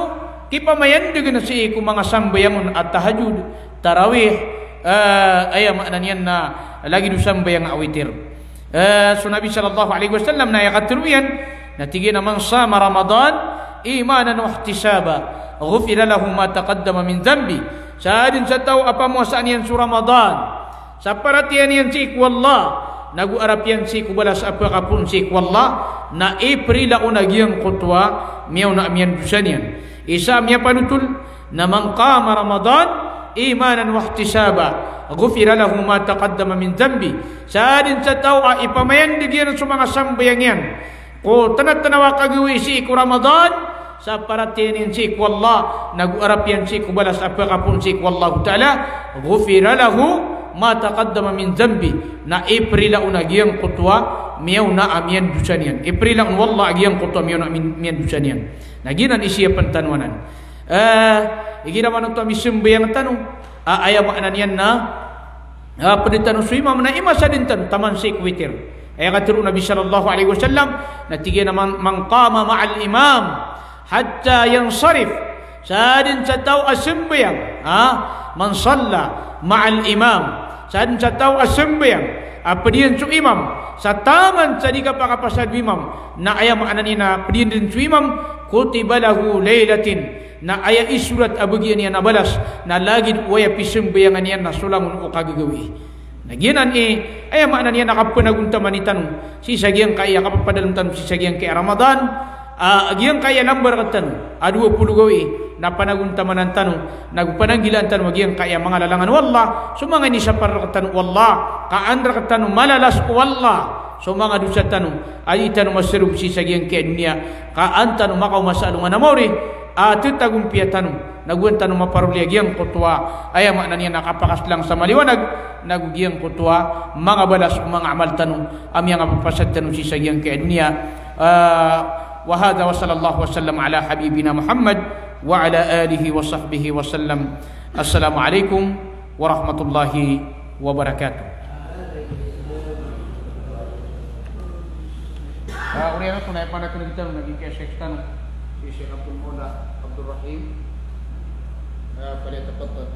kipamayandgn sii ko manga sambayang on a tahajjud, tarawih, eh, aya maana niyan na lagid o sambayang a witir. Eh, so Nabi sallallahu alaihi wasallam na aya katharo iyan, na tig iyan a, "Man sama Ramadan imanan wa ihtisaban, ghufira lahu ma taqaddama min dhanbi." Sadn sa taw a pamowasaan iyan so Ramadan sa paratiyaya niyan sii ko Allah, nago arap iyan sii ko balas a pkapoon sii ko Allah, na iprila on a giyangkoto a miyaona a miyandosa niyan. Isa a miyapanotol na, "Man qama Ramadan imanan wa ihtisaban, ghufira lahu ma taqaddama min dhanbi." Sadn sa taw a ipamayandg iyan so manga sambayang iyan ko tnatnaw a kagawii sii ko Ramadan, sa paratiyaya niyan sii ko Allah, nago arap iyan sii ko balas a pkapoon sii ko Allahu Ta'ala, ghufira lahu ma taqaddama min dhanbi. Na iprila on a giyangkoto a miyaona a miyandosa niyan. Iprila on o Allah a giyangkoto a miyaona a min-, miyandosa niyan. Na giyanan i siyapn tano anan. Eh, igira man oto a misambayang tano, a, aya maana niyan na, a, pd tano so imam na imasadn tano taman sii ko witir. Aya katharo o Nabi sallallahu alaihi wasallam, na tig iyan a, "Man, man qama ma'al imam hatta yansarif." Sadn sa taw a sambayang, ha, Man salla ma'al imam, sadn sa taw a sambayang a pd iyan so imam, sa taman sa di kapakapasad o imam, na aya maana niyan na pd iyan dn so imam, kutiba lahu laylatan, na aya isorat a bagian iyan a balas na lagid o aya pisambayangan iyan na so langon o kagagawii. Na giyanan i aya maana niyan na kapanagontaman tano sii sa giyangkaya kapapadalm tano sii sa giyangkaya Ramadan, a giyangkaya lambar rktano a dowa polo gawii, na panagontamanan tano, nago pananggilaan tano a giyangkaya manga lalangan o Allah, so manga inisapar rktano o Allah, ka an rktano malalas o Allah so manga dosa tano a di tano masarog sii sa giyangkaya doniya, ka an tano makaoma sa alongan a maori a tatagompiya tano, nago an tano maparoli a giyangkoto a aya maana niyan na kapakaslang sa maliwanag, nago giyangkoto a manga balas o manga amal tano a miyangapapasad tano sii sa giyangkaya doniya. Ah, wa hadha wa sallallahu wa sallam ala habibina Muhammad wa ala alihi wa sahbihi wa sallam. Assalamu alaikum warahmatullahi wabarakatuh. Ah, oriyan oto na aya panagnk tano na giyangkaya Sheikh tano, si Sheikh Abdul Maula Abdul Rahim. Ah, falyatafaddal.